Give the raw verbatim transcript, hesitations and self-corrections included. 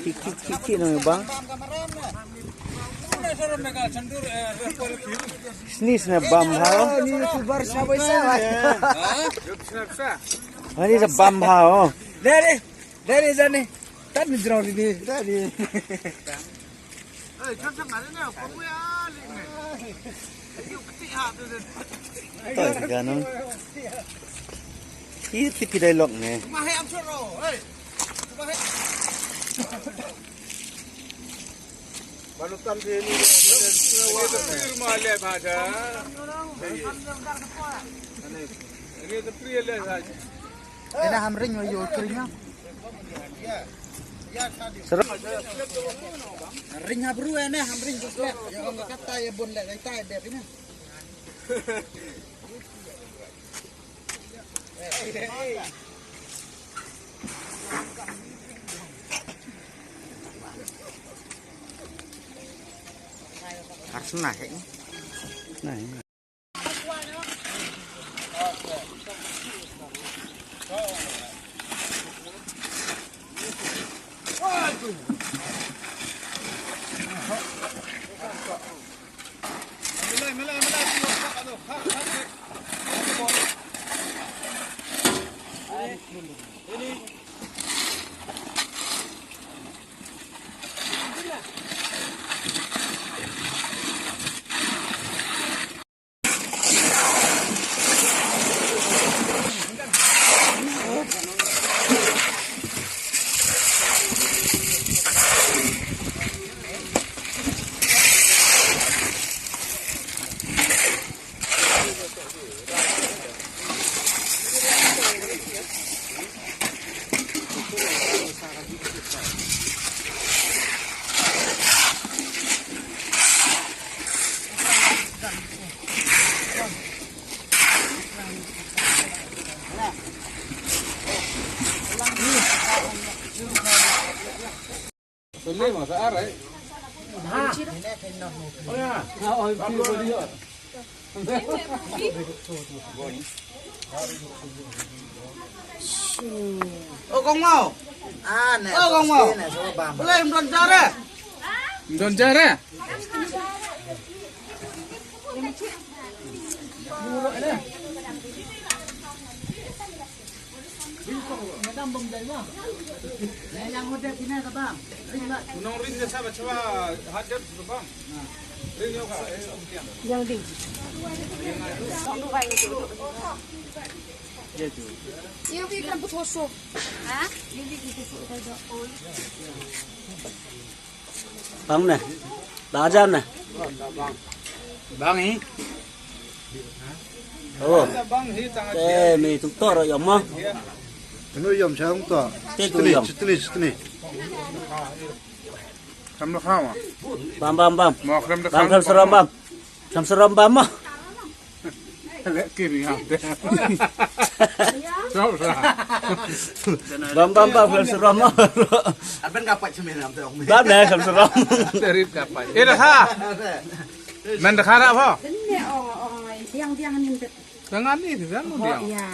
Ki, ki, ki, ki nang ba? Sni sna bam ha. Ni YouTuber sa bai sa. Ani sa bam ha. Dere, dere jane. Tan ni jrong ni, dere. Toi ka nang. Ki tiki dialog ne. Balutan sini. Ini tepir ma le bhaja. Ini tepir le bhaja. Ina hamring wa yo kring ya. Seru. Ring ha bru ina hamring ko slep. Ya ong kata ya bun le dai tai dep ina. Arsena hek ni. Nah, ini. O kong mau. Ah, ne. O kong mau. Boleh mdon jare. Mdon jare. Nong ring de sa ba chwa hajar tu bang. Ring yo ka. Yang ding. Bang ne. Bang jam ne. Bang hi. Oh. Te mi tung tor yom mo. Kano yom sa ung to. Te tu yom. Chitni, chitni. Kam la khawa. Bam, bam, bam. Mo kam la khawa. Bam kam saram bam. Kam saram bam mo. Lek kiri ngam te. Chop sa. Bam, bam, bam, kam saram mo. Aben ka pat chemen ngam te ong. Bam ne kam saram. Terit ka pat. Eh, dah ha. Men dah kharap ha. Denne ong ong diang diang nim te. Tangan ni diang diang. Ya.